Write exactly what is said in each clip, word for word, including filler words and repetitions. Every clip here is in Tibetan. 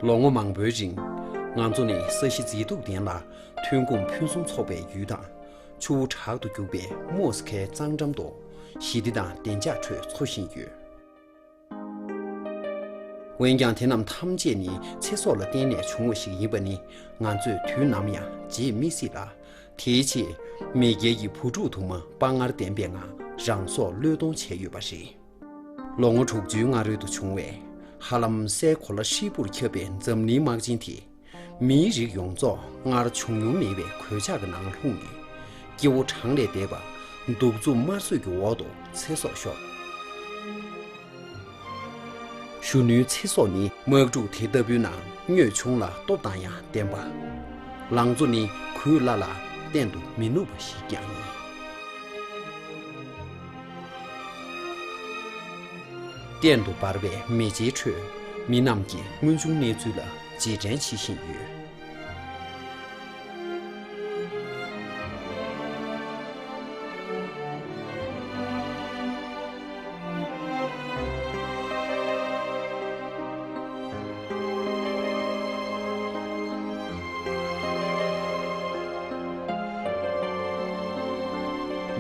ལོ་ངོ་མང་པོའི་རིང་། ང་ཚོ་ནི་ས་གཞི་མཛེས་སྡུག་ལྡན་ལ་ཐོན་ཁུངས་ཕུན་སུམ་ཚོགས་པའི་ཡུལ་དང་། ཆུ་བོ་དྲག་ཏུ་རྒྱུག་པའི་མོ་སི་ཁའི་གཙང་འགྲམ་དུ་ཞི་བདེ་དང་བདེ་འཇགས་ཁྲོད་འཚོ་བཞིན་ཡོད། འོན་ཀྱང་། དེ་རྣམས་ཐམས་ཅད་ནི་ཚེ་སྲོག་ལ་བརྟེན་ནས་བྱུང་བ་ཞིག་ཡིན་པ་ནི་ང་ཚོས་དུས་ནམ་ཡང་བརྗེད་མི་སྲིད་ལ། དེའི་ཆེད། མི་སྒེར་གྱི་བུ་ཕྲུག་དུ་མ་དཔའ་ངར་ལྡན་པའི་ངང་རང་སྲོག་བློས་གཏོང་བྱས་ཡོད་པ་རེད། ལོ་ངོ་དྲུག་ཅུའི་སྔ་རོལ་དུ་བྱུང་བའི་ཧ་ལམ་སའི་གོ་ལ་ཧྲིལ་པོར་ཁྱབ་པའི་འཛམ་གླིང་དམག་ཆེན་དེ། མིའི་རིགས་ཡོངས་རྫོགས་སྔར་བྱུང་མྱོང་མེད་པའི་གོད་ཆག་གི་ནང་ལྷུང་ནས། སྐྱེ་བོ་གྲངས་ལས་འདས་པ་གདུག་རྩུབ་དམར་གསོད་ཀྱི་འོག་ཏུ་ཚེ་སྲོག་ཤོར། གཞོན་ནུའི་ཚེ་སྲོག་ནི་དམག་འཁྲུག་དེ་ལྟ་བུའི་ནང་རྨྱོས་བྱུང་ལ་སྟོབས་དང་ཡང་ལྡན་པ། ལང་ཚོ་ནི་གོས་ལ་ལ་གཏན་དུ་མི་ནུབ་པ་ཞིག་ཀྱང་ཡིན། གཏན་དུ་འབར་བའི་མེ་ལྕེའི་ཁྲོད་མི་རྣམས་ཀྱིས་དངོས་བྱུང་གནས་ཚུལ་ལ་རྗེས་དྲན་བྱེད་བཞིན་ཡོད།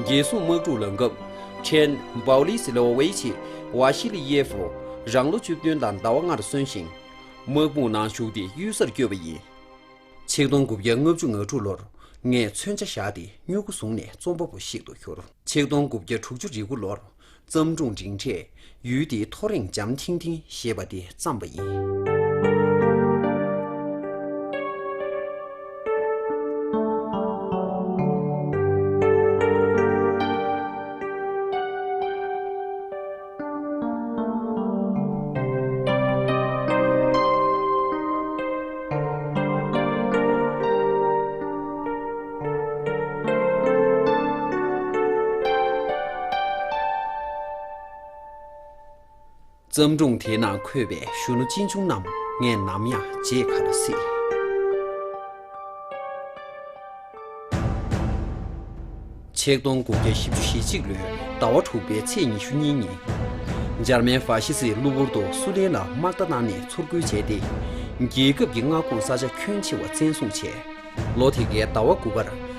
རྒྱལ་སྲུང་དམག་འཁྲུག་ལངས་སྐབས། ཕྲན་པའོ་ལི་སི་ལོ་ཝེ་ཆི་ཝ་ཤི་ལི་ཡེ་ཧྥུ་རང་ལོ་བཅུ་བདུན་དང་ཟླ་བ་ལྔར་སོན་ཞིང་། དམག་དཔུང་ནང་ཞུགས་ཏེ་གཡུལ་སར་བསྐྱོད་པ་ཡིན། ཆིག་སྟོང་དགུ་བརྒྱ་ལྔ་བཅུ་ང་དྲུག་ལོར་ངས་མཚོན་ཆ་བཞག་སྟེ་སྨྱུ་གུ་བཟུང་ནས་རྩོམ་པ་པོ་ཞིག་ཏུ་གྱུར། ཆིག་སྟོང་དགུ་བརྒྱ་དྲུག་ཅུ་རེ་དགུ་ལོར་བརྩམས་སྒྲུང་འབྲིང་གྲས་ཡུལ་དེའི་ཐོ་རེངས་འཇམ་ཐིང་ཐིང་ཞེས་པ་དེ་བརྩམས་པ་ཡིན། བརྩམས་སྒྲུང་དེའི་ནང་འཁོད་པའི་གཞོན་ནུ་གཅེན་གཅུང་རྣམས་ངས་ནམ་ཡང་བརྗེད་ག་ལ་སྲིད། ཆིག་སྟོང་དགུ་བརྒྱ་བཞི་བཅུ་ཞེ་གཅིག་ལོའི་ཟླ་བ་དྲུག་པའི་ཚེས་ཉི་ཤུ་གཉིས་ཉིན། འཇར་མན་ཧྥ་ཤི་སིའི་གློ་བུར་དུ་སུ་ལེན་ལ་དམག་རྟ་བཏང་ནས་ཚུར་རྒོལ་བྱས་ཏེ། རྒྱལ་ཁབ་ཀྱི་མངའ་ཁོངས་ས་ཆ་ཁྱོན་ཆེ་བ་བཙན་བཟུང་བྱས། ལོ་དེ་གའི་ཟླ་བ་དགུ་པར་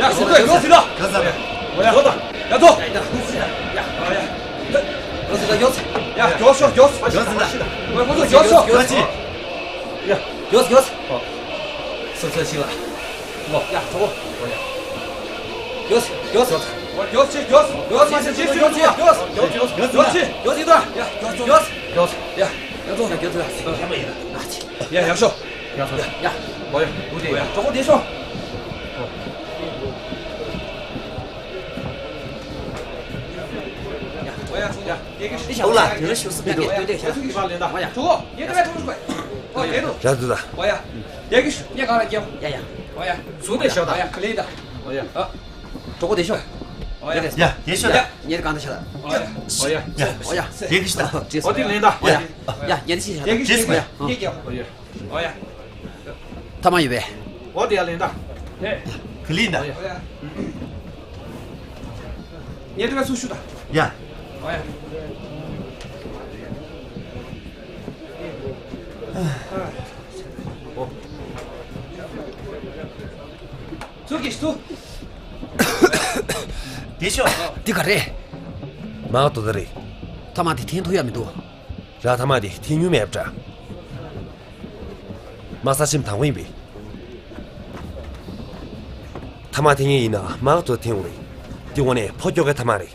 ཡ། ཤོག་ད་མགྱོགས་ཟིན་ད། ཡ་ཟ་བས། ཡ་ཤོག་ད། ཡ་ཐོ། ཡ་ཡ། མགྱོགས་ཟིན་ད་མགྱོགས། ཡ་མགྱོགས་ཤོག་མགྱོགས། མགྱོགས་ཟིན་ད། ཁོ་ཚོ་མགྱོགས་ཤོག་མགྱོགས་ཅི། ཡ་མགྱོགས་མགྱོགས། སོ་སོ་ཤི་ལ། ལོ། ཡ་གྲོགས་པོ། ཡ་མགྱོགས་མགྱོགས། མགྱོགས་ཅི་མགྱོགས། མགྱོགས་མ་ཤི་ཅི་ཤི་མགྱོགས་ཅི་མགྱོགས། མགྱོགས་ཅི་མགྱོགས་ཅི་ད། ཡ་མགྱོགས་མགྱོགས། མགྱོགས། ཡ་མགྱོགས་མགྱོགས། ཡ་ཡ་མགྱོགས། ཡ་ཡ་ཤོག་ཡ་ཤོག་ཡ་ཡ། ལོ་ཡ་འུ་དེ་ཡ། གྲོགས་པོ་དེ་ཤོག་ཡ་ཡ་ཡ། འོ་ལ་དེ་རིང་བཞུགས་སུ་བསྡད་པའི་སྟོན་དེ་ཤ། ཚུགས་ཀྱི་བར་ལེན་ད། འོ་ཡ། གྲོགས་པོ་ངས་དེ་བས་ཐུགས་ཁུར་དགོས། འོ་དེ་དུ། ར་དུ་ད། འོ་ཡ། དེ་གི་ཤུ། ངས་གང་ལ་རྒྱབ། ཡ་ཡ། འོ་ཡ། ཚུགས་དེ་ཤོག་ད། འོ་ཡ་ག་ལེ་ད། འོ་ཡ། ཨ། གྲོགས་པོ་དེ་ཤོག་འོ་ཡ། ཡ་དེ་ཤོག་ད། ཡ། ངས་དེ་གང་ད་ཤ་ད། འོ་ཡ། འོ་ཡ། འོ་ཡ། དེ་གི་ཤུ་ད། འོ་དེ་ལེན་ད། འོ་ཡ། ཡ་ངས་དེ་ཤ་ད། དེ་གི་ཤུ། ངས་རྒྱབ། འོ་ཡ། འོ་ཡ། ཐ་མ་ཡོད་པས། འོ་དེ་ཡ་ལེན་ད། ག་ལེ་ད། ངས་དེ་བས་ཚུགས་ཤུ་ད། ཡ། འོ་ཡ། ཚུགས་ཀྱི་ཚུགས། དེ་ཤོག་འདི་ག་རེད། མ་དོ་ད་རེད། ཐ་མ་དེ་འཐེན་ཐུབ་ཡ་མི་འདུག་ར་ཐ་མ་དེ་འཐེན་མྱོང་མེད་པ་འདྲ། མ་ས་ཆེམ་དང་པོ་ཡིན་པས། ཐ་མ་འཐེན་མཁན་ཡིན་ན་མ་དོ་འཐེན་འོ་རེད། འདི་འོ་ནས་ཕོ་སྐྱོ་གའི་ཐ་མ་རེད།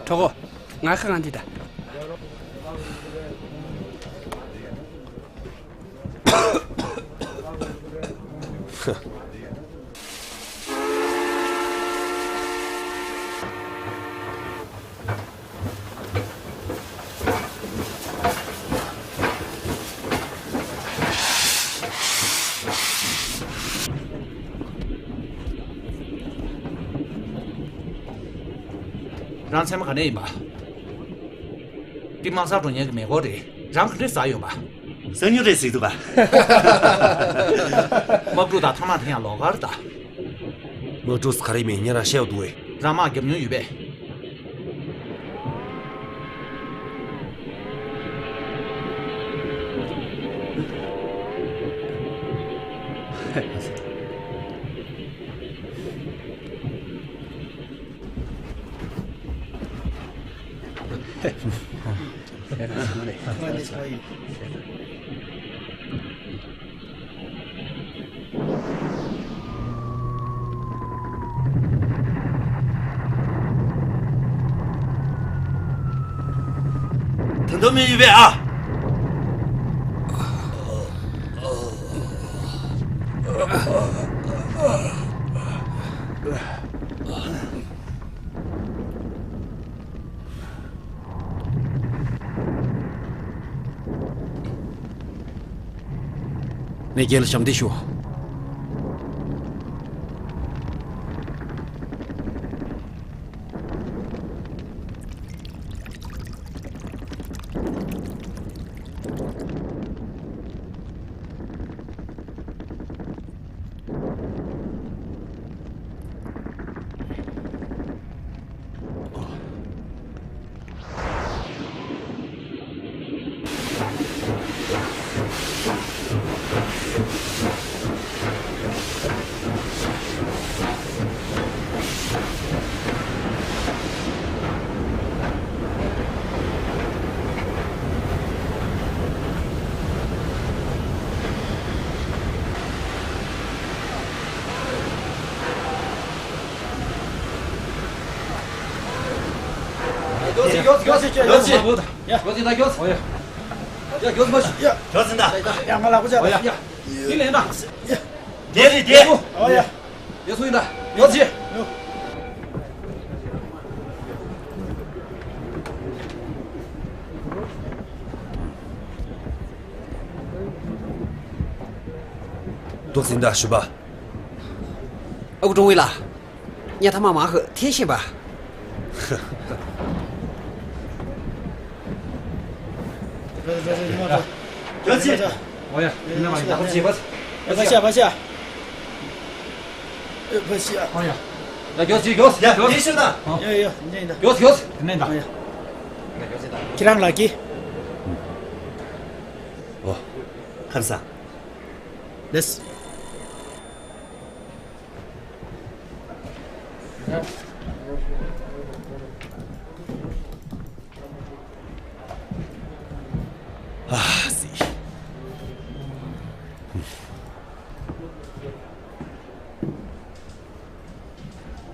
གྲོགས་པོ། ང་ཁ་ང་འདི་ད། རང་མཚན་མ་ག་ནས་ཡིན་པ། འདི་དམག་སར་འགྲོ་མཁན་གྱི་མེ་འཁོར་རེད། རང་ག་འདྲས་ཟ་ཡོང་པ། སང་ཉིན་རེད་ཟིག་འདུག་ག་དམག་འཁྲུག་དང་ཐ་མག་དེ་ཡང་ལོགས་ཀར་ད། དམག་འཁྲུག་ག་རེ་མིན་ཉེ་རང་བཤད་འདུག་གས། རང་དམག་རྒྱབ་མྱོང་ཡོད་པས། ད་དུང་མི་ཡོད་པས་ཨ། ངས་རྒན་ལ་ཞབས་འདེགས་ཞུ། ཏོག་ཙི་འདའ་ཞུ་བ། ཨ་ཁུ་ཀྲུང་ཝེ་ལགས། ངས་ཐ་མག་མང་ཧེ་འཐེན་ཤེས་པ། ཨོ་ཡ། ཡིན་ན་མ་ཡིན་ད་ཁོ་བྱེད་པ། ཕ་ཤ་ཕ་ཤ། ཨོ་ཡ། ཡ་མགྱོགས་ཤིག་མགྱོགས། ཡ་མགྱོགས་ཤིག་ད། ཡ་ཡ་ཡ་ཡ། མགྱོགས་མགྱོགས། དེ་ནས་ད། ཡ་ཡ། ཁྱེད་རང་ལགས་ཀྱིས། ཨོ། ཁམས་བཟང་། ལེས། ཨ་ཙི།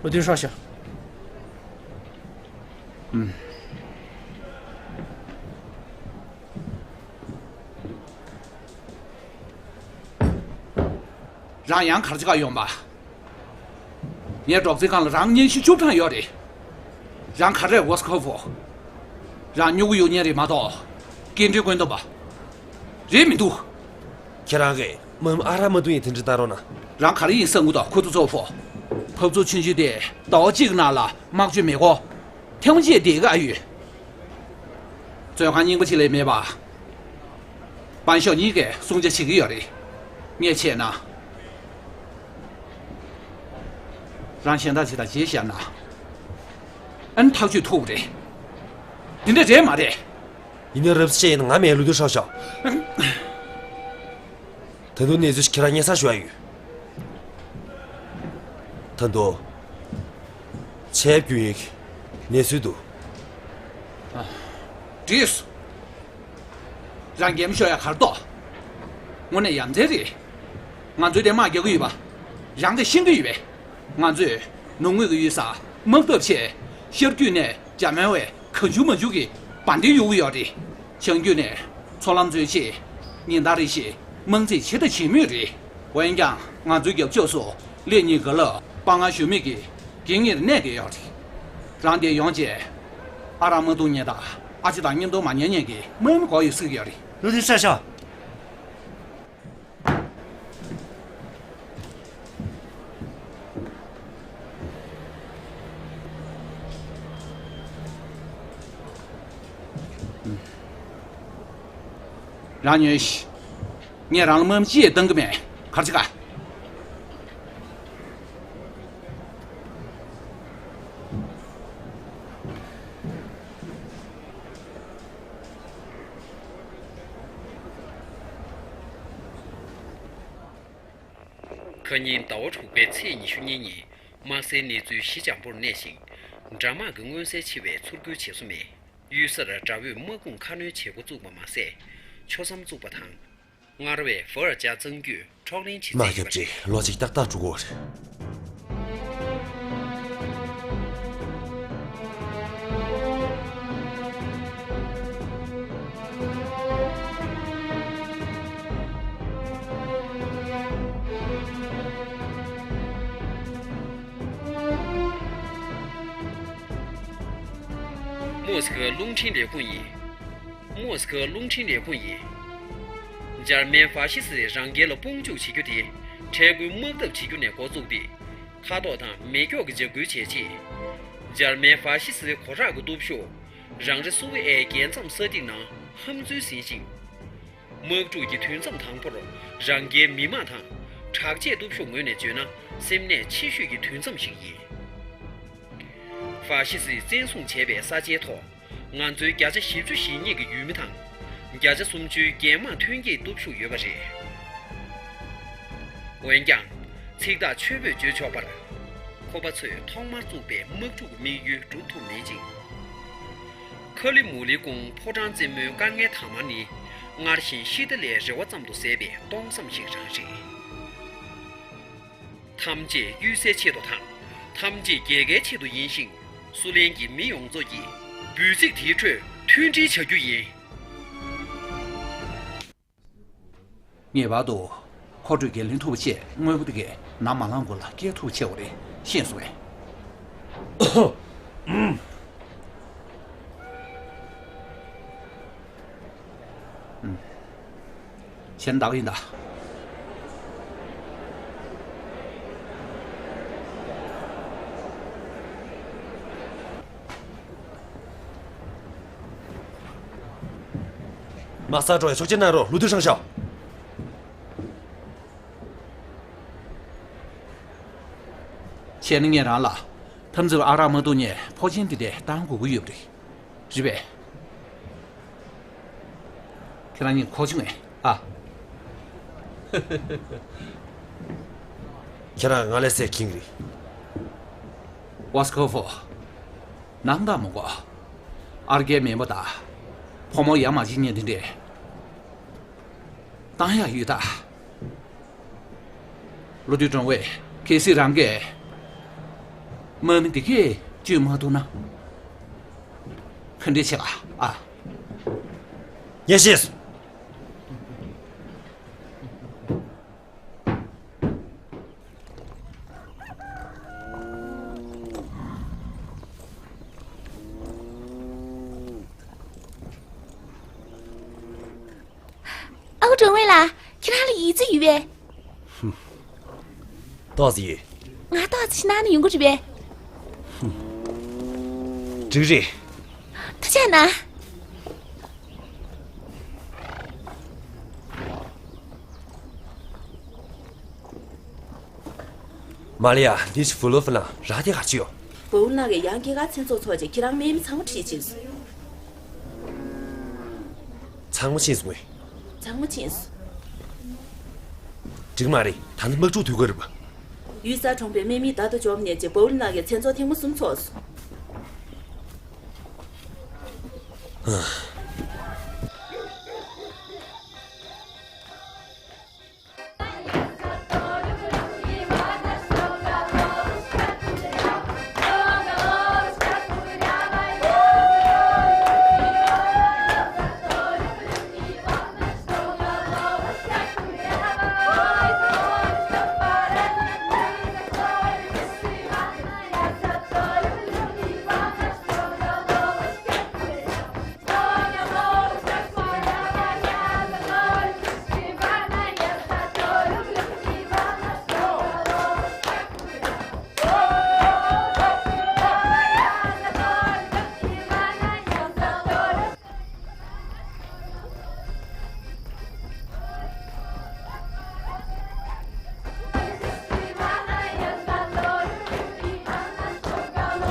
བློ་མཐུན་ཧྲོ་ཤ། ཨུམ། རང་ཡང་གར་ཅི་ག་ཡོང་པ། ངའི་སྒྲོག་ཙེ་སྒང་ལ་རང་བརྙན་ཤོག་བཅུ་གྲངས་ཡོད་རེད། རང་ག་རེ་ཝོ་སི་ཁོ་ཧྥོ། རང་སྨྱུ་གུ་གཡུག་མཁན་རེད་མ་གཏོགས། སྐད་འཕྲིན་བཀོད་འདོད་པ། རེད་མི་འདུག་ཁྱེད་རང་གིས་མུའུ་ཨ་ར་མ་ཏུ་ཡི་དེ་འདྲ་བཏང་རོགས་གནང་། རང་ག་རེ་ཡིན་བསམ་གི་འདུག་ཁུ་ཐུ་ཚོ་ཕོ། ཕབ་ཚུ་ཆུང་ཆུང་དེ་ཟླ་བ་གཅིག་གི་ནང་ལ་དམག་སྤྱོད་མི་དགོས། ཐེངས་མ་གཅིག་བསྡད་གི་ཨ་ཡོད། བཙོན་ཁང་རྙིང་པ་ཅིག་ལས་མེད་པ། པན་ཤོག་གཉིས་ཀས་སྲུང་བྱ་བྱེད་ཀྱི་ཡོད་རེད། ངས་བྱས་ན། རང་གཞན་དག་ཅིག་དང་རྗེས་བཞག་ན། ཨ་ནི་ཐག་གཅོད་ཐུབ་རེད། འདི་འདྲ་རེད་མ་རེད། ཡིན་ནའི་རབས་བཤད་ཡིན་ན་ང་མེད་ལུ་དུ་ཧྲ་ཤག་ད་དུང་གནས་ཚུལ་ཞིག་ཁྱེད་རང་སྙན་སེང་ཞུ་ཡ་ཡོད། ད་དུང་། ཆེབ་རྒྱུ་ཡིན་གནས་ཚུལ་འདུག་བྲིས། རང་འགེམ་ཤོག་ཡ་གར་གཏོགས། དངོས་གནས་ཡ་མཚན་རེད། ང་ཚོའི་དེ་དམག་རྒྱག་གི་ཡོད་པ། རང་གིས་ཤེས་ཀྱི་ཡོད་པས། ང་ཚོས་ནུབ་ངོས་ཀྱི་ཡུལ་ས་དམག་འཐབ་ཆེད་ཤར་རྒྱུད་ནས་འཇར་མན་བས་གང་བྱུང་མང་བྱུང་གི་བ་དན་གཡུག་གི་ཡོད་རེད། བྱང་རྒྱུད་ནས་མཚོ་ལམ་འཛུལ་ཆེད་ཉིན་ལྟར་རེ་བཞིན་དམག་རྩིས་ཆེ་ད་བྱེད་མུས་རེད། འོན་ཀྱང་ང་ཚོའི་རྒྱབ་ཕྱོགས་སུ་སླེ་ཉིན་ག་ལ་དཔའ་ངར་ཞུམ་མེད་ཀྱི་རྒན་ངེར་གནས་བསྡད་ཡོད་རེད། རང་དེ་ཡོང་རྗེས་ཨ་རག་མ་བཏུང་ཉེན་དང་ཨ་ཅེ་དང་མཉམ་དུ་མ་ཉལ་ཉན་གྱི་དམག་མི་གོ་ཡོད་སྲིད་ཀྱི་ཡོད་རེད། ལུ་དིན་ཤ་ཤ། རང་ཉོན་ཤིག་ངས་རང་ལ་དམག་མི་ཅི་ཡང་བཏང་གི་མེད། གར་ཅི་ག་ཁ་ཉིན་ཟླ་བ་དྲུག་པའི་ཚེས་ཉི་ཤུ་གཉིས་ཉིན་དམག་སའི་གནས་ཚུལ་ཞི་འཇམ་པོར་གནས་ཤིང་། དགྲ་དམག་གི་མངོན་གསལ་ཆེ་བའི་ཚུར་རྒོལ་བྱེད་སྲོལ་མེད། གཡུལ་སར་དགྲ་བོས་དམག་དཔུང་ཁ་སྣོན་བྱེད་འགོ་བཙུགས་པ་མ་ཟད། ཆོད་མཚམས་བཙུགས་པ་དང་། སྔར་བས་ཧྥུ་ཨར་ཅཱ་གཙང་རྒྱུད་འཕྲོག་ལེན་བྱེད་དམག་རྩིས་ཡོད་པ་རེད། ལོ་གཅིག་ཏག་ཏག་འགྲོ་གི་ཡོད་རེད། མོ་སི་ཁོའི་རླུང་འཕྲིན་ལས་ཁུངས་ཡིན། མོ་སི་ཁོའི་རླུང་འཕྲིན་ལས་ཁུངས་ཡིན། འཇར་མན་ཧྥ་ཤི་སི་རང་རྒྱལ་ལ་དཔུང་འཇུག་བྱེད་རྒྱུ་དེ་འཕྲལ་མགོན་དམག་འཐབ་བྱེད་རྒྱུ་ནས་འགོ་བཙུགས་ཏེ། མཁའ་ཐོག་དང་མེ་སྒྱོགས་ཀྱི་འཇབ་རྒོལ་བྱས་རྗེས། འཇར་མན་ཧྥ་ཤི་སི་གོ་དྲག་གི་སྟོབས་ཤུགས་རང་རེ་སུ་ཝེ་ཨེ་རྒྱལ་མཚམས་ས་ཐིག་ནང་ཧམ་འཛུལ་ཟིན་ཞིང་། དམག་འཁྲུག་གི་དུས་མཚམས་དང་པོར་རང་རྒྱལ་མི་དམངས་དང་དྲག་ཆས་སྟོབས་ཤུགས་ངོས་ནས་བརྗོད་ན་སེམས་ནད་ཆེ་ཤོས་ཀྱི་དུས་མཚམས་ཤིག་ཡིན། ཧྥ་ཤི་སིས་བཙན་བཟུང་བྱས་པའི་ས་ཆའི་ཐོག་ང་ཚོའི་བརྒྱ་ཆ་བཞི་བཅུ་ཞེ་གཉིས་ཀྱི་ཡུལ་མི་དང་། བརྒྱ་ཆ་སུམ་ཅུའི་རྒྱལ་དམངས་ཐོན་སྐྱེད་སྟོབས་ཤུགས་ཡོད་པ་རེད། འོན་ཀྱང་། ཚིག་ཐག་ཆོད་པོས་བརྗོད་ཆོག་པར། ཁོ་པ་ཚོས་ཐོག་མར་བཙུགས་པའི་དམག་འཁྲུག་གི་དམིགས་ཡུལ་འགྲུབ་ཐུབ་མེད་ཅིང་། ཁ་ལི་མུ་ལི་ཀུང་ཕོ་བྲང་རྩེ་མོའི་དཀའ་ངལ་དང་མ་ནི། སྔར་བཞིན་ཤི་ཏ་ལའི་རེ་བ་ཙམ་དུ་ཟད་པའི་སྟོང་བསམ་ཞིག་རང་རེད། ཐམས་ཅད་གཡུལ་སའི་ཆེད་དུ་དང་། ཐམས་ཅད་རྒྱལ་ཁའི་ཆེད་དུ་ཡིན་ཞིང་། སུ་ལན་གྱི་མི་ཡོངས་རྫོགས་ཀྱིས་འབོད་ཚིག་དེའི་ཁྲོད་མཐུན་སྒྲིལ་བྱ་རྒྱུ་ཡིན། ངེས་པར་དུ་མཁོ་སྤྲོད་འགན་ལེན་ཐུབ་པ་བཅས་དངོས་པོ་དེ་གས་ནམ་མ་ལངས་གོང་ལ་སྐྱེལ་ཐུབ་པ་བྱེད་དགོས་རེད། ཤེས་སོང་ངས། ཨུམ། གཞན་དག་ཡིན་ད། མ་ས་འགྲོ་བའི་ཆོག་མཆན་གནང་རོགས། ལོ་དུས་ཧྲང་ཤའོ། བྱས་ན་ངས་རང་ལ་འཐབ་འཛིང་ཨ་རག་མ་བཏུང་ནས་ཕོགས་ཆེན་འདི་འདྲ་བཏང་དགོས་ཀྱི་ཡོད་པ་རེད། རེད་པས། ཁྱེད་རང་གཉིས་ཁོག་ཆུང་ངས་ཨ། ཁྱེད་རང་ང་ལས་སད་ཁྱིང་རེད། ཝ་སི་ཁོ་ཧྥོ། ནམ་ཟླ་མོ་གོ། ཨར་གའི་མེ་མོ་དང་། ཕོ་མོ་ཡ་མ་བྱེད་ཉན་དེ་འདྲས། བཏང་ཡག་ཡོད་ད། ལོ་དུས་གྲོང་བས་གལ་སྲིད་རང་གིས་དམག་མི་འདི་གས་བཅོས་མ་ཐུབ་ན། ག་འདྲས་བྱེད་ཨ། ངས་ཤེས་སོང་། ཨའུ་ཀྲང་ཝེ་ལགས། ཁྱེད་རང་ལ་ཡིག་ཚད་ཡོད་པས། ཏོག་ཙམ་ཡོད། ང་ཏོག་ཙམ་ཞིག་གནང་ན་ཡོང་གི་རེད་པས། འགྲིག་རེད། ཐུགས་རྗེ་གནང་། མ་ལི་ཡ། འདི་ཕུ་ལོ་ཕུ་ལ་ར་དེ་ག་ཅི་ཡོད། བོའུ་ལགས་ཀྱིས་ཡང་སྐྱེས་སྐར་མཚན་ཚོགས་འཚོགས་རྗེས་ཁྱེད་རང་དམག་མི་ཚང་མ་ཁྲིད་ཕྱིན་སོང་། ཚང་མ་ཕྱིན་སོང་ངས། ཚང་མ་ཕྱིན་སོང་། འགྲིག་མ་རེད། ད་ནི་དམག་འཁྲུག་དུས་སྐབས་རེད་པ། གཡུལ་སར་གྲོངས་པའི་དམག་མི་ད་ལྟ་འབྱོར་ནས་རྗེས་བོའུ་ལགས་ཀྱིས་མཚན་ཚོགས་ཐེངས་མ་གསུམ་ཚོགས་སོང་།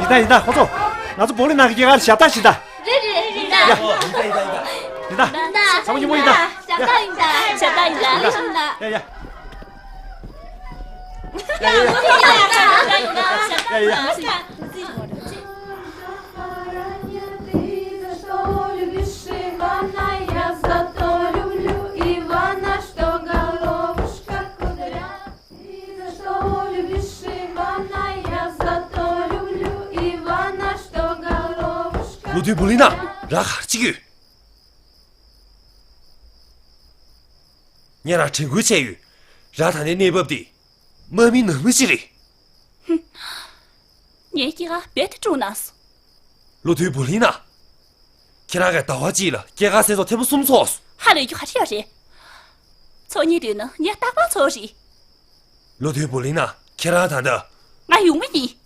ཡིན་ད་ཡིན་ད། ཁོ་ཚོ། ང་ཚོ་བོ་ལི་ནང་གི་སྐྱེས་སྐར་ཞབས་བཏགས་ཤིག་ད། རེད་རེད་རེད་ད། ཡ། ཡིན་ད་ཡིན་ད་ཡིན་ད། ཡིན་ད། ཚང་མ་མཉམ་པོ་ཡིན་ད། ཞབས་བཏགས་ཡིན་ད། ཞབས་བཏགས་ཡིན་ད། ཡ་ཡ། ལོ་དུས་བུ་ལི་ན། ར་ག་རེ་བྱེད་ཀྱི་ཡོད། ངས་རང་དྲན་སྐུལ་བྱས་ཡོད། ར་ད་ནས་གནས་བབ་དེ། དམག་མི་ནང་མི་ཅིག་རེད། ངའི་སྐྱེས་སྐར་རྦད་དེ་དཀྲུགས་གནང་སོང་། ལོ་དུས་བུ་ལི་ན། ཁྱེད་རང་གིས་ཟླ་བ་གཅིག་ལ་སྐྱེས་སྐར་མཚན་ཚོགས་ཐེངས་མ་གསུམ་ཚོགས་སོང་། ཧ་ལས་རྒྱུ་ག་རེ་ཡོད་རེད། ཚོགས་གཉིས་འདོན་ན་ངས་རྟག་པར་ཚོགས་རེད། བློ་མཐུན་པོ་ལི་ན། ཁྱེད་རང་ད་ལྟ། ང་ཡོང་མ་ཡིན།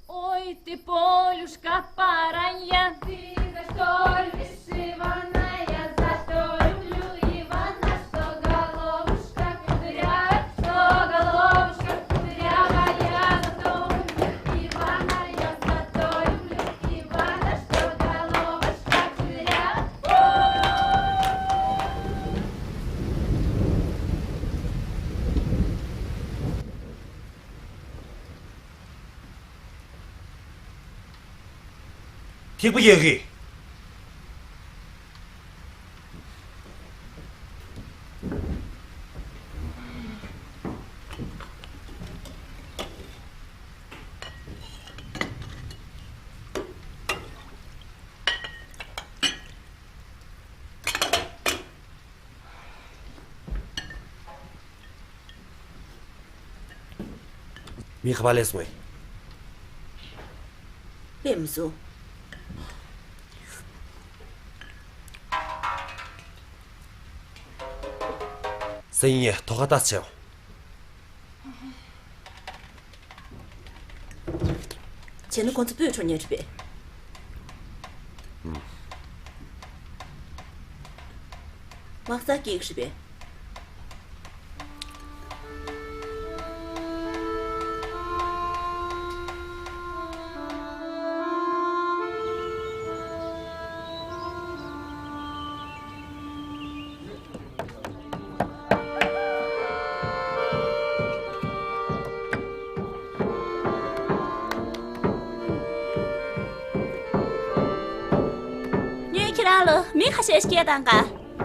Ой, ты, Полюшка, поранья. Ты за что любишь Ивана, я за что люблю Ивана, что головушка кудрявая, что головушка кудрявая, за то люблю Ивана, я за то люблю Ивана, что головушка кудрявая. ཐིགས་པ་ཡོད་གི། མི་ག་པར་སླེབས་སོང་ངས། སླེབས་མི་སོང་། སང་ཉིན་ཐོག་ཁ་ལྟ་བྱེད། བྱས་ན་ཁོང་ཚོ་སྤོས་འཁྲུ་མཁན་རེད་པས། དམག་རྩལ་སྐྱེལ་གྱི་རེད་པས། ངས་ཁྱེད་རང་ལ་མི་ཁ་ཤས་ཤིག་སྐད་བཏང་ག།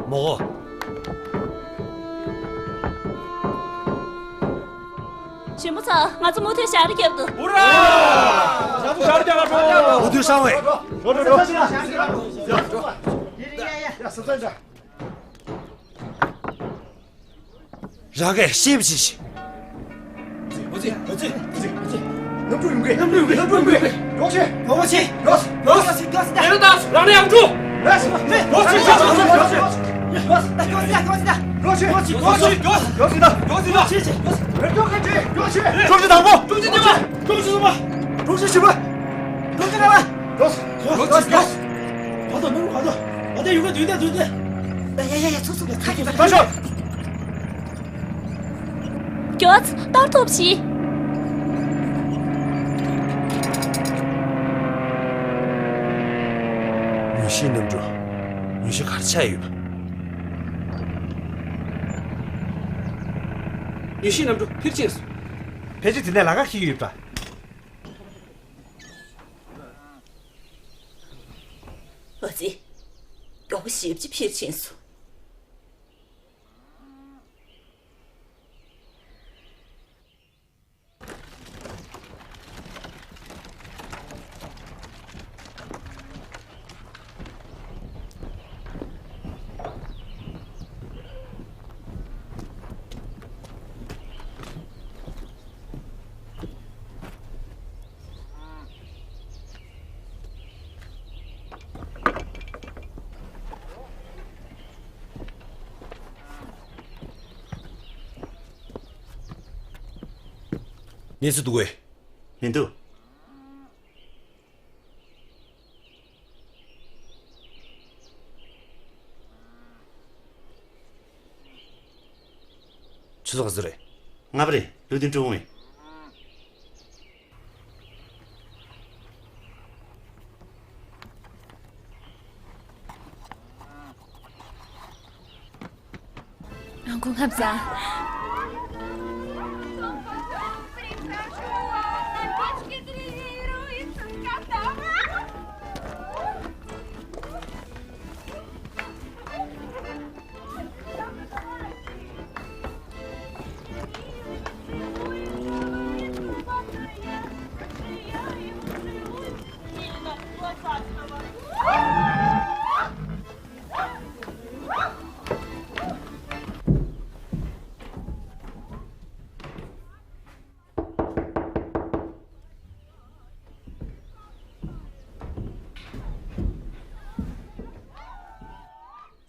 མོ། ཞིམ་པོ་ཚ། ང་ཚོ་མུ་མཐུད་ཞག་རི་རྒྱབ་འདུག། ཧུ་ར། ང་ཚོ་ཞག་རི་རྒྱབ་འགྲོ། མུ་མཐུད་ཤང་བས། འགྲོ་འགྲོ་འགྲོ། ཡ་ཡ་ཡ། སབ་སབ་འདྲ། རང་གིས་ཤེས་པ་བྱེད་ཤིག། ཨོ་ཙི། ཨོ་ཙི། ཨོ་ཙི། ཨོ་ཙི། གནམ་གྲུ་ཡོང་གི། གནམ་གྲུ་ཡོང་གི། གནམ་གྲུ་ཡོང་གི། རོགས་ཆེ། རོགས་ཆེ། རོགས། རོགས། རོགས་ཆེ། རོགས་ཆེ། རང་ལ་ཡང་འགྲོ། རོགས་ཆེ། རོགས་ཆེ། རོགས་ཆེ། རོགས་ཆེ། རོགས་ཆེ། རོགས་ཆེ། རོགས་ཆེ། རོགས་ཆེ། རོགས་ཆེ། རོགས་ཆེ། རོགས་ཆེ། རོགས་ཆེ། དང་པོ། རོགས་ཆེ། གཉིས་པ། རོགས་ཆེ། གསུམ་པ། རོགས་ཆེ། བཞི་པ། རོགས་ཆེ། རོགས་ཆེ། རོགས་ཆེ། ག་ད་ནོར་ག་ད། ཨ་ད་ཡུ་ག་དུས་ད་དུས་ད། ཡ་ཡ་ཡ་ཡ། ཚུགས་ཚུགས། ད་ཁྱེད་ད་ཤོག། མགྱོགས། གཏོར་ཐུབ་ཤིག། མྱུལ་ཞིབ་གནམ་གྲུ། མྱུལ་ཞིབ་ག་རེ་ཆགས་ཡོད་པ། མྱུལ་ཞིབ་གནམ་གྲུ་ཕྱིར་ཕྱིན་སོང་། ཕལ་ཆེར་དེ་ནས་ལམ་ཁ་འཁེལ་གྱི་ཡོད་པ། ཨ་ཙི། མགྱོགས་པོ་ཞེ་པོ་ཅིག་ཕྱིར་ཕྱིན་སོང་། གནས་ཚུལ་འདུག་གས། མི་འདུག། ཆུ་ཚོད་ག་ཚོད་རེད། ལྔ་པ་རེད། བློ་མཐུན་སྤྲོ་བོ་ཡིན། སྐུ་ཁམས་བཟང་།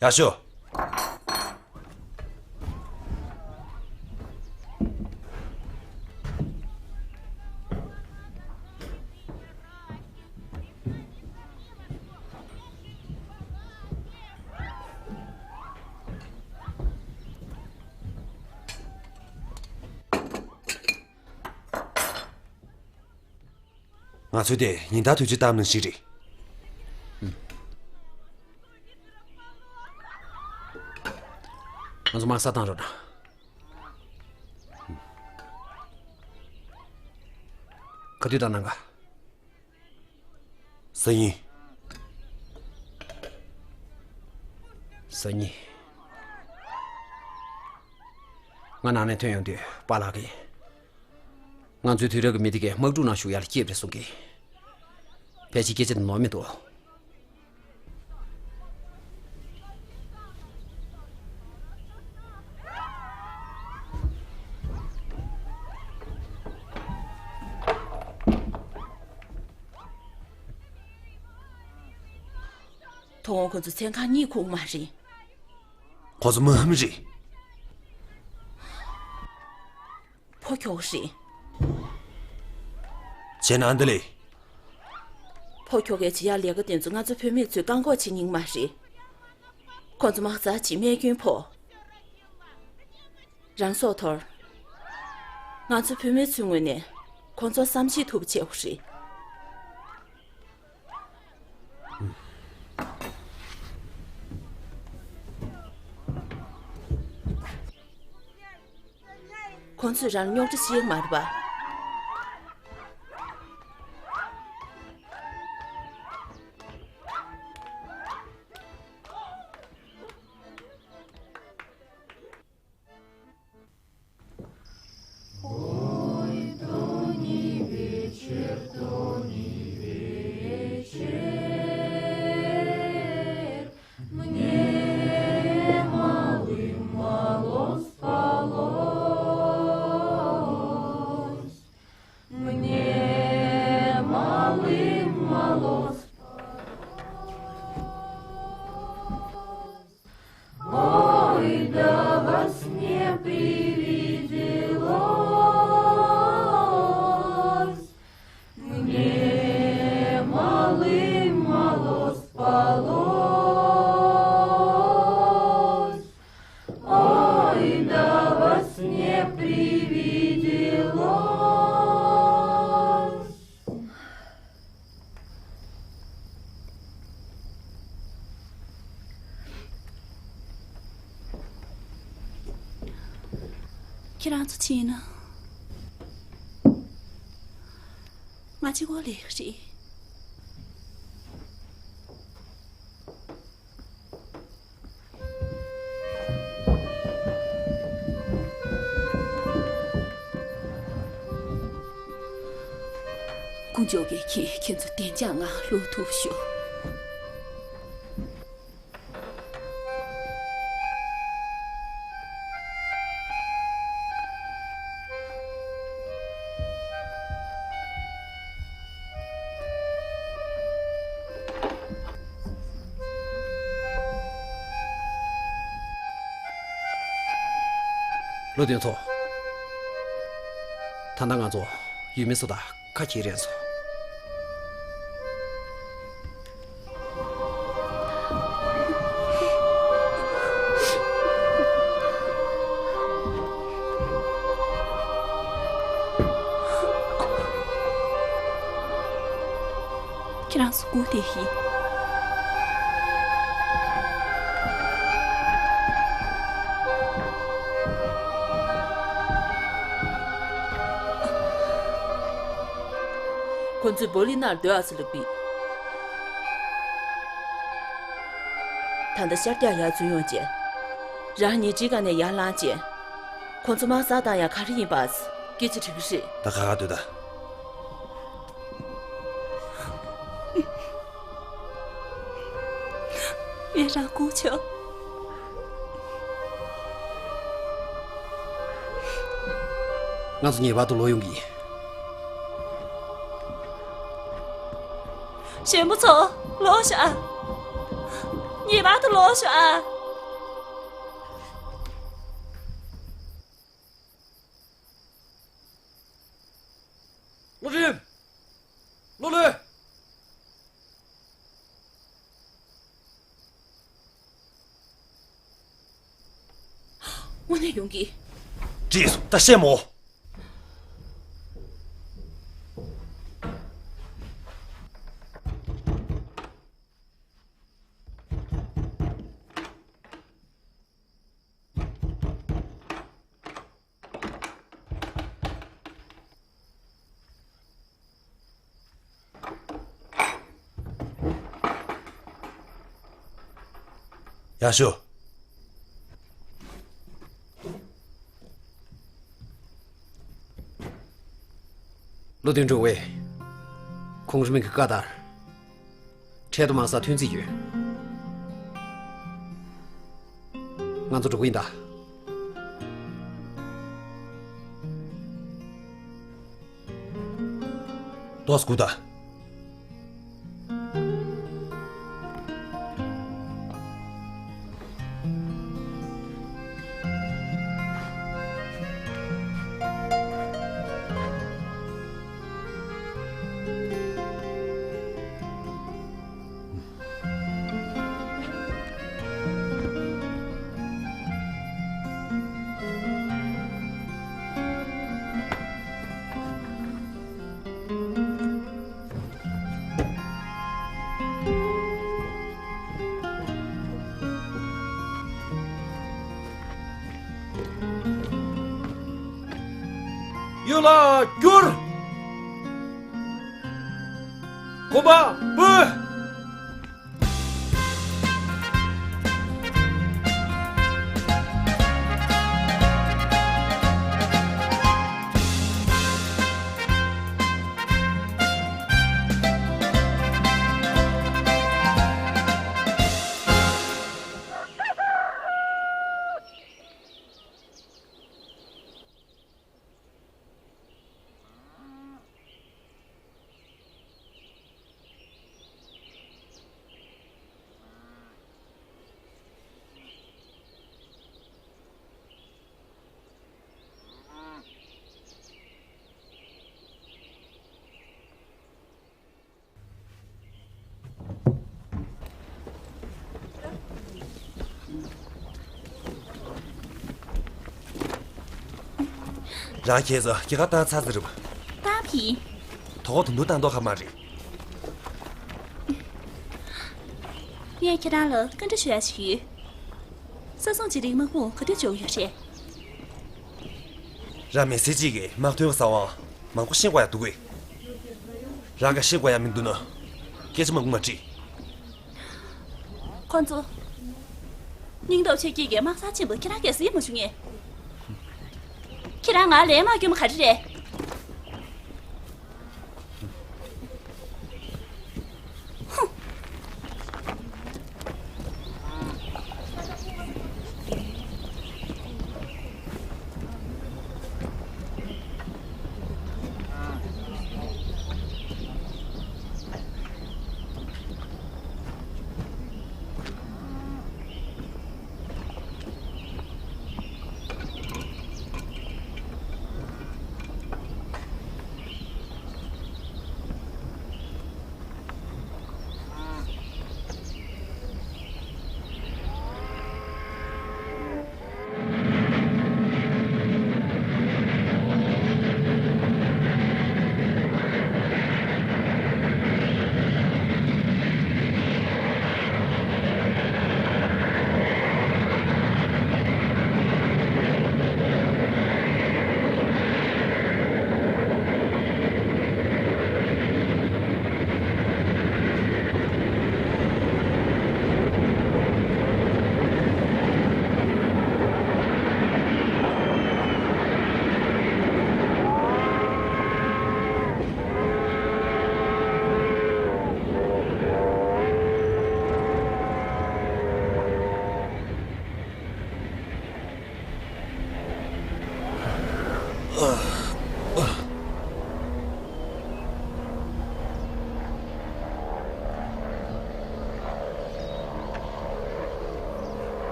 ཡག་ཤོས། ང་ཚོའི་དེ་ཉིན་ལྟར་དུས་ཚོད་བཏང་ནང་ཞིག་རེད། ང་ཚོ་དམག་ས་བཏང་རོགས་གནང་། ག་དུས་བཏང་གནང་ག། སང་ཉིན། སང་ཉིན། ང་ནང་ནས་ཐོན་ཡོང་དུས་པཱ་ལགས་ཀྱིས། ང་ཚོའི་དུས་རབས་ཀྱི་མི་དེ་གས་དམག་འཁྲུག་ནང་ཞུགས་ཡག་ལ་སྐྱིད་པ་རེད་གསུང་གི། ཕལ་ཆེར་སྐད་ཆ་དེ་ནོར་མི་འདུག། ཐོག་ཁོ་ཚོ་མཚན་གང་གཉིད་ཁུག་མ་རེད། ཁོ་ཚོ་མི་ཧམ་རེད། ཕོ་ཁྱོ་ག་རེད། བྱས་ན་འདི་ལས། ཕོ་ཁྱོ་གའི་བྱེད་ཡག་ལས་ཀ་དེ་ཚོ་ང་ཚོ་བུད་མེད་ཚོས་བཀག་འགོག་བྱེད་ཉན་མ་རེད། ཁོ་ཚོ་དམག་རྩལ་གྱི་རྨས་སྐྱོན་ཕོག། རང་སྲོག་དོར། ང་ཚོ་བུད་མེད་ཚོའི་ངོས་ནས་ཁོ་ཚོར་བསམ་ཤེས་ཐུབ་པ་བྱེད་དགོས་རེད། ཁོང་ཚོས་རང་ལ་རྙོག་དྲ་བྱེད་ཀྱི་མ་རེད་པ། Ой, да во сне привиделось мне, малым-мало спалось. Ой, да во сне привиделось. ཁྱེད་རང་ཚོ་ཕྱིན་ན། ང་གཅིག་པོ་ལས་ཀ་རེད། དཀོན་མཆོག་གིས་ཁྱེད་ཁྱེད་ཚོ་བདེ་འཇགས་ངང་ལོག་ཐུབ་ཤོག། བློ་ལྡན་ཚོ། ད་ལྟ་ང་ཚོ་ཡུལ་མི་ཚོ་དང་ཁ་གྱེས་རན་སོང་། ཁྱེད་རང་ཚོ་སྒུག་བསྡད་ཡིན། ཁོ་ཚོས་བོ་ལི་ནར་སྡོད་ཨ་སི་ལུག་པི། ད་ལྟ་ཤར་རྒྱག་ཡར་འཛུལ་ཡོང་རྗེས། རང་ཉལ་ཁྲིའི་སྒང་ནས་ཡར་ལངས་རྗེས། ཁོ་ཚོ་དམག་ས་བཏང་ཡག་ག་རེ་ཡིན་པ། སྐད་ཆ་དྲི་གི་རེད། ད་ཁ་ཁ་སྡོད་ད། ཡ་རང་སྐུ་མཆོག། ང་ཚོ་ངེས་པར་དུ་ལོག་ཡོང་གི་ཡིན། གཞོན་པ་ཚོ། ལོག་ཤག། ངེས་པར་དུ་ལོག་ཤོག་ཨ། བློ་གྲོས། བློ་ལོས། དངོས་གནས་ཡོང་གི། བྲིས་སོང་། ད་བཤད་མོ། ཡག་ཤོས། བློ་མཐུན་དྲུང་བས། ཁོང་རིམ་གྱི་བཀའ་ལྟར། འཕྲལ་དུ་དམག་སར་ཐོན་རྩིས་ཡོད། ང་ཚོ་འགྲོ་གི་ཡིན་ད། ཏོག་ཙམ་སྒུག་དང་། གཡུ་ལ་བསྒྱུར། གོམ་པ་སྤོས། རང་ཁྱེད་ཚོ་སྐྱེས་སྐར་བཏང་ཚར་ཟིན་རེད་པ། བཏང་པ་ཡིན། དོ་དགོང་ད་དུང་བཏང་མདོག་ཁ་མ་རེད། ངས་ཁྱེད་རང་ལ་བཀའ་འདྲི་ཞུ་ཡ་ཞིག་ཡོད། ས་སྲུང་བྱེད་རིང་དམག་དཔུང་ག་དུས་འབྱོར་གྱི་ཡོད་རེད། རང་མི་སེར་གཅིག་གིས་དམག་དོན་གྱི་ས་བོན་མང་པོ་ཤེས་དགོས་ཡ་འདུག་གས། རང་གིས་ཤེས་དགོས་ཡ་མི་འདུག་ན། སྐད་ཆ་མང་པོ་མ་དྲིས། ཁོང་ཚོ། སྙིང་སྟོབས་ཆེ་སྐྱེས་ཀྱི་དམག་སར་ཕྱིན་པ་ཁྱེད་རང་གིས་གཟིགས་མ་བྱུང་ངས། ཁྱེད་རང་ང་ལན་མ་སྐྱོན་པ་ག་རེ་རེད། ཧུམ།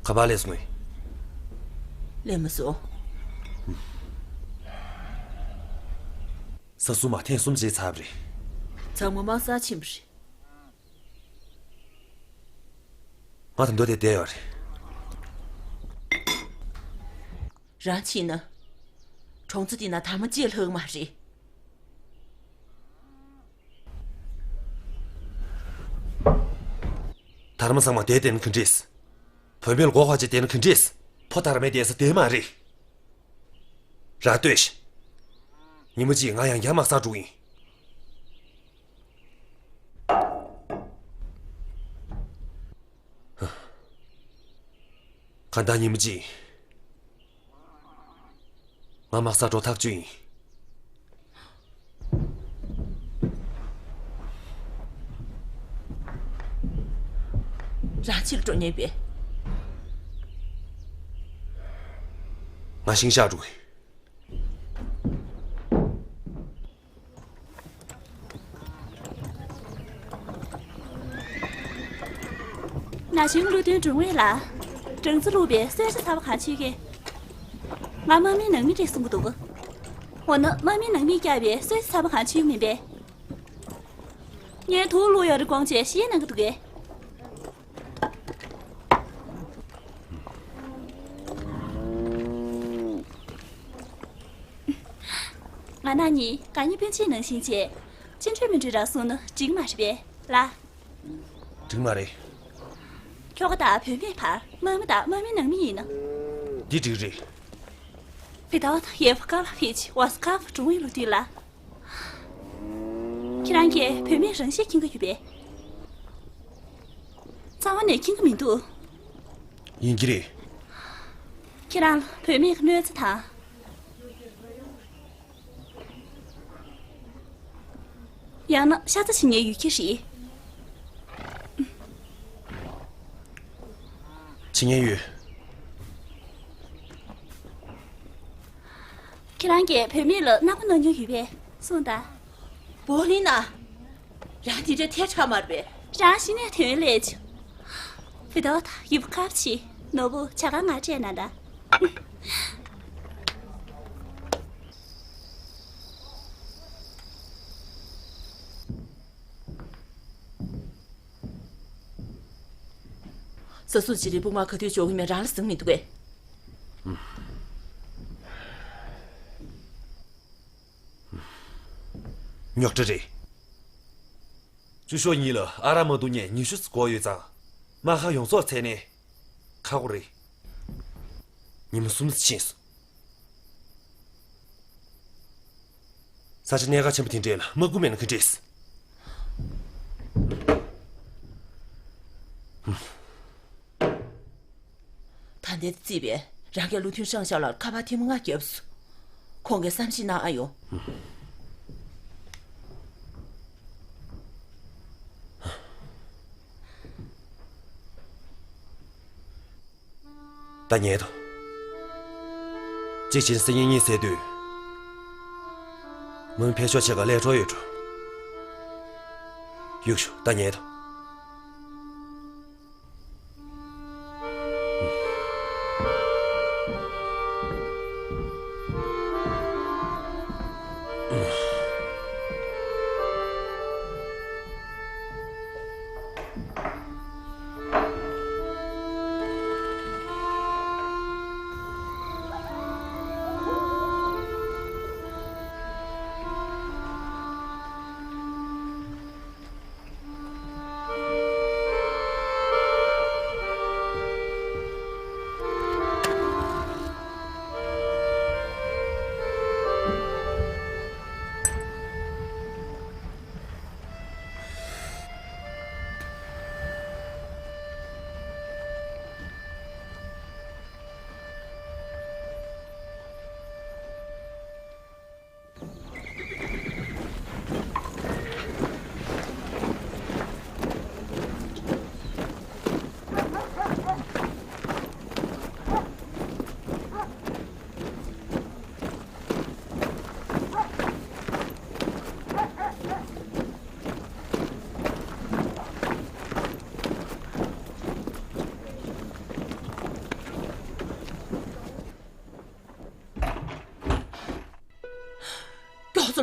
ག་པར་སླེབས་སོང་ངས། སླེབས་མ་སོང་། ས་སུ་མ་ཐེངས་གསུམ་བྱས་ཚར་བ་རེད། ཚང་མ་དམག་སར་ཕྱིན་པ་རེད། ང་ད་མདོ་དེ་བསྡད་ཡོད་རེད། རང་ཕྱིན་ན། གྲོང་ཚོ་འདི་ན་དར་མ་གཅིག་ལྷག་མ་རེད། དར་མ་ཚང་མ་དེ་བསྟན་གི་འདྲེས། བུད་མེད་ལ་མགོ་ཁ་ཅིག་བསྟན་གི་འདྲེས། ཕོ་དར་མའི་བསྡད་ས་དེ་མ་རེད། ར་ལྟོས་ཤིག། ཉིན་མོ་གཅིག་ང་ཡང་བསྐྱར་དམག་སར་འགྲོ་གི་ཡིན། གང་ལྟར་ཉིན་མོ་གཅིག་ང་དམག་སར་འགྲོ་ཐག་ཆོད་ཡིན། རང་ཕྱིར་འགྲོ་ཉན་པས། ང་ཤིང་བཞག་འགྲོ་གི། ན་གཞོན་བློ་མཐུན་དྲུང་བས་ལ། སྦྲང་རྩི་བླུགས་པའི་གསོལ་ཇ་ཚ་བ་གང་མཆོད་ཀྱི། ང་དམག་མིའི་ནང་མི་རེད་གསུང་གི་འདུག། འོ་ན་དམག་མིའི་ནང་མིས་བཀྱགས་པའི་གསོལ་ཇ་ཚ་བ་གང་མཆོད་མིན་པས། ངས་དུག་བླུགས་ཡོད་རེད་དགོངས་བྱས་ཞེད་སྣང་གི་འདུག་གས། ང་ནག་ཉིད་ག་ཉི་སྤུན་མཆེད་ནང་བཞིན་བྱས། ཅི་འདྲ་མི་འདྲ་རག་སོང་ན་འགྲིག་མ་རེད་པས་ལ། འགྲིག་མ་རེད། ཁྱོ་ག་དང་བུད་མེད་བར་དམག་མི་དང་དམག་མི་ནང་མི་ཡིན་ན། འདི་འགྲིག་རེད། བི་ཏའོ་དང་ཡེ་ཕུ་ཀ་ལ་ཕེ་ཆི་ཝ་སི་ཀ་ཕུ་དྲུང་ཡིག་ལོ་དུས་ལ། ཁྱེད་རང་གིས་བུད་མེད་རང་ཤེད་མཁྱེན་གྱི་ཡོད་པས། རྩ་བ་ནས་མཁྱེན་གྱི་མི་འདུག། ཡིན་གྱི་རེད། ཁྱེད་རང་ལ་བུད་མེད་ཀྱི་གནོད་འཚེ་དང་། ཡང་ན་ཤ་ཚ་བྱེད་མཁན་ཡོད་ཀྱི་རེད། བྱེད་མཁན་ཡོད། ཁྱེད་རང་གིས་བུད་མེད་ལ་ནག་པོ་གནང་མྱོང་ཡོད་པས་གསུངས་དང་། བོ་ལི་ན། རང་དེ་འདྲ་ཐལ་ཆགས་མ་རེད་པས། རང་གཞི་ནས་དོན་ལས་ཆུ། བི་ཏའོ་དང་ཡེ་ཕུ་ཀ་ཕྱི། ནོར་བུ་བྱ་དགའ་ང་སྤྲད་ན་འདྲ། ས་སུ་ཅི་རི་དཔུང་དམག་ག་དུས་འབྱོར་གི་མེད་རང་ལ་ཟིང་མི་འདུག་གས། རྙོག་དྲ་རེད། བཅུ་ཤོག་གཉིས་ལ་ཨ་རག་མ་འཐུང་མཁན་ཉི་ཤུ་ཙམ་འགོར་ཡོད་ཙང་། དམག་སྒར་ཡོངས་རྫོགས་བཙལ་ནས་ཁག་པོ་རེད། ཉིན་མོ་གསུམ་ཙམ་ཕྱིན་སོང་། ས་ཆ་གནད་འགག་ཆེན་པོ་དེ་འདྲས་ལ་དམག་དཔུང་མེད་ན་ག་འདྲས། ད་ལྟའི་རྩིས་པས་རང་གི་བློ་མཐུན་ཧྲང་ཞའོ་ལགས་ཁ་པར་ཐེངས་མ་ལྔ་བརྒྱབ་སོང་། ཁོང་གིས་བསམ་ཤེས་གནང་ཨ་ཡོང་། ད་ཉལ་དང་། གཅིག་བྱས་ན་སང་ཉིན་གཉིད་སད་དུས། མུན་ཕེབས་ཤོག་ཆེ་ག་ལས་འཕྲོ་ཡོད་འགྲོ། གཡུག་ཤོག་ད་ཉལ་དང་།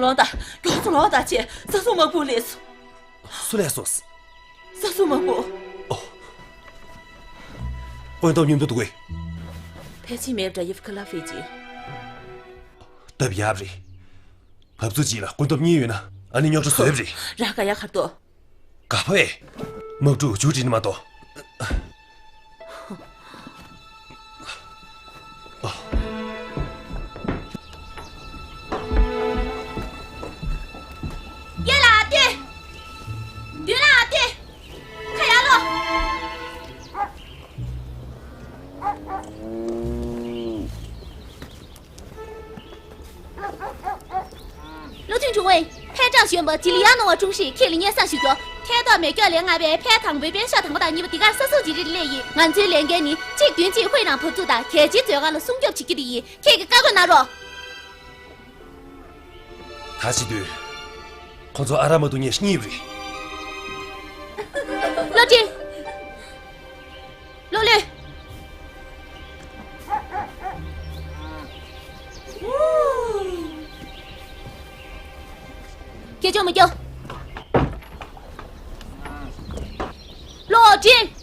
ལོང་དང་། མགྱོགས་སུ་ལོང་དང་། ཅེས་ས་སྲུང་དམག་དཔུང་སླེབས་སོང་། སུ་སླེབས་སོང་། ས་སྲུང་དམག་དཔུང་། ཨོ། སྐུ་མདོག་མཉམ་དུ་འདུག་གས། ཕལ་ཆེར་མེབ་དྲ་ཡིབ་ཁ་ལ་ཧྥེ་ཅི། སྟབས་ཡག་རེད། འཐབ་རྩོད་ཅིག་ལ་སྐུ་མདོག་གཉིས་ཡོད་ན་ཨ་ནི་རྙོག་དྲ་བཟོས་རེད། ར་ག་ཡ་ཁར་དོ། ག་ཕོ་ཨེ། དམག་འཁྲུག་མཇུག་སྒྲིལ་ནི་མ་གཏོགས། གཡས་ལ་ཨ་ཏི། མདུན་ལ་ཨ་ཏི། ཁ་ཡར་ལོག་བློ་མཐུན་ཆུང་བས། ཕན་གྲངས་གཞོན་པ་ཇི་ལི་ཡ་ནོ་བ་ཀྲུང་ཧྲི་ཁྱེད་ལ་སྙན་སེང་ཞུ་རྒྱུ། ཐད་གཏོགས་མེ་སྒྱོགས་ལན་ལྔ་པའི་ཕན་དང་པོའི་པེན་ཤོག་དང་པོ་དང་གཉིས་པ་འདི་གར་ས་སྲུང་ཅི་རིར་སླེབས་ཡིན། ང་ཚོའི་ལས་འགན་ནི་གཅིག་བདུན་གཅིག་ཧུའེ་རང་བབས་ཚུགས་དང་རྒྱལ་སྤྱིའི་མཛོད་ཁང་ལ་སྲུང་སྐྱོབ་བྱེད་རྒྱུ་དེ་ཡིན། ཁྱེད་ཀྱིས་བཀའ་བཀོད་གནང་རོགས། ད་བྱེད་དུས། ཁོ་ཚོ་ཨ་ར་མ་དུ་ཉེ་གཉིས་རེད། བློ་གྲོས། བློ་ལོས། སྐད་ཅོར་མི་སྐྱོ། བློ་གྲོས།